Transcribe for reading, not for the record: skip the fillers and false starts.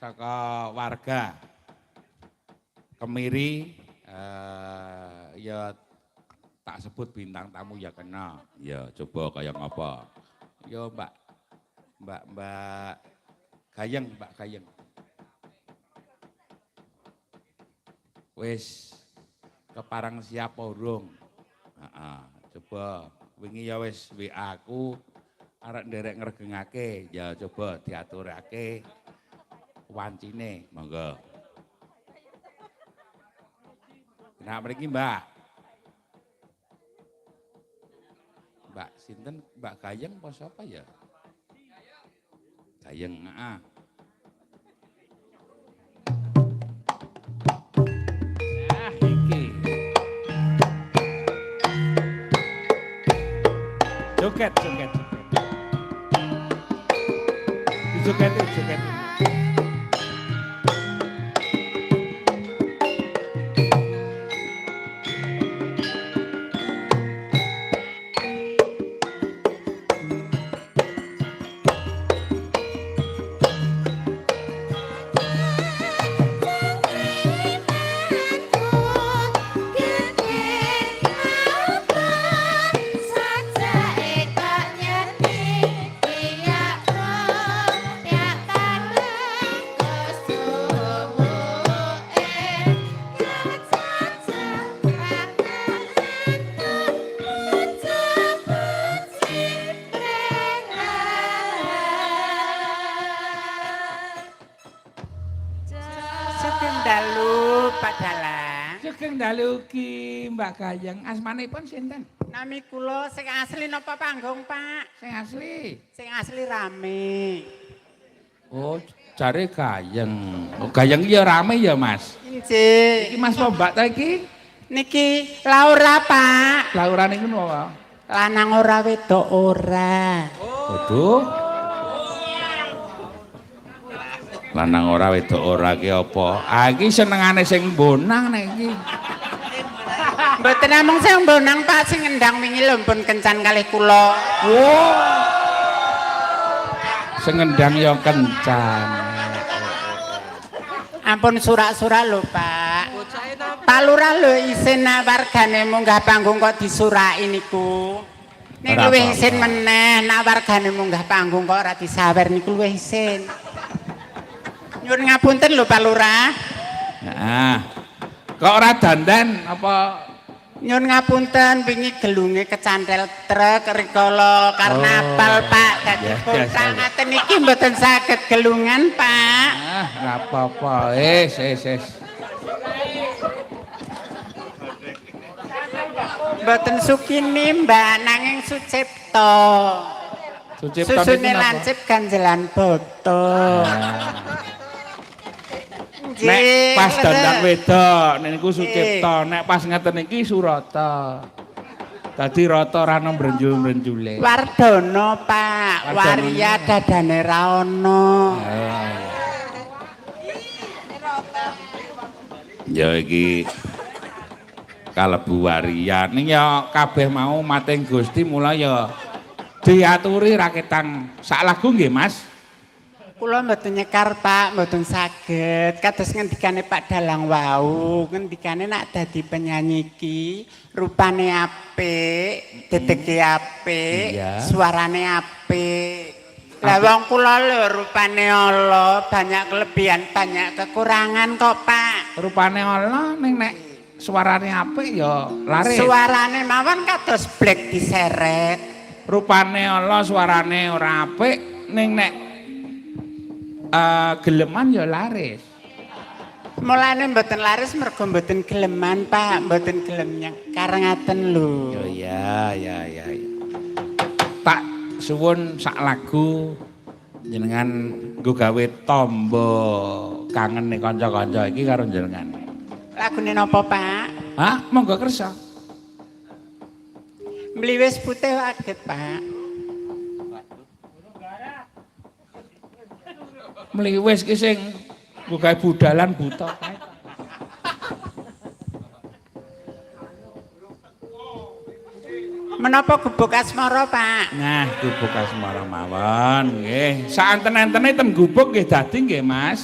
Saka warga Kemiri, ya tak sebut bintang tamu ya kena. Ya coba kaya ngapa. Ya Mbak Mbak Mbak Gayeng, Mbak Gayeng. Wis keparang siap urung? Heeh, coba wingi ya wis WA aku arek nderek ngregengake, ya coba diaturake wancine, monggo. Nah mriki Mbak. Mbak sinten? Mbak Gayeng apa sapa ya? Gayeng, heeh. Nah, iki. Joget, joget, joget. Dijogeti, jogeti. Sugeng dalu Pak Dalang. Sugeng dalu ugi Mbak Gayeng. Asmanipun sinten? Nami kula sing asli napa panggung, Pak? Sing asli. Sing asli rame. Oh, jare Gayeng. Oh, Gayeng iki ya rame ya, Mas. Injih. Iki Mas apa Mbak ta iki? Niki Laura, Pak. Laura niku napa? Lanang ora wedok ora. Waduh. Lanang ora wedok ora ki apa? Ah iki senengane sing bonang nek iki. Mboten namung sing bonang, Pak, sing ngendang wingi lho pun kencan kalih kula. Oh. Sing ngendang ya kencan. Ampun surak-surak lho, Pak. Pak Lurah lho isin wargane munggah panggung kok disuraki niku. Nek Ora luwih apa-apa. isin meneh, nak wargane munggah panggung kok ora disawer niku luwih isin. Nyuwun ngapunten lho Pak Lurah. Heeh. Kok ora dandan apa? Nyuwun ngapunten wingi gelunge kecantel truk rikala karnaval, Oh. Pak. Dadi Ya, ya, bontang ya. ngaten iki mboten saged gelungan, Pak. Ah, ora apa-apa. Wis, wis, wis. Mboten Sukini, Mbak, nanging Sucipto. Sucipto niku Susune napa? lancip ganjelan boto. Nek pas dandan wedok niku Sucipto, nek pas ngeten iki Surata. Dadi rata ora ana mrenjul-mrenjule. Wardono, Pak. Wardono Waria niku. dadane ra ono. Ya iki kalebu waria. Ning ya kabeh mau mating Gusti mula ya diaturi raketan sak lagu nggih, Mas. Kula mboten nyekar, Pak, mboten saged. Kados ngendikane Pak Dalang wau, ngendikane nak dadi penyanyi iki rupane apik, dedege apik, suarane apik. Lah wong kula lho rupane ala, banyak kelebihan, banyak kekurangan kok, Pak. Rupane ala ning nek suarane apik ya laris. Suarane mawon kados blek diseret. Rupane ala suarane ora apik ning nek geleman ya laris. Mulane mboten laris mergo mboten geleman, Pak, mboten gelem nyekar ngaten lho. Oh ya ya ya. Ya. Tak suwun sak lagu jenengan nggo gawe tombo kangene kanca-kanca iki karo jenengan. Lagune napa, Pak? Hah? Monggo kersa. Mliwis putih aget, Pak. Mliwis ki sing nggo gawe budalan buta kae. Menapa gubuk asmara, Pak? Nah, gubuk asmara mawon nggih. Saanten-entene ten gubuk nggih dadi nggih, Mas.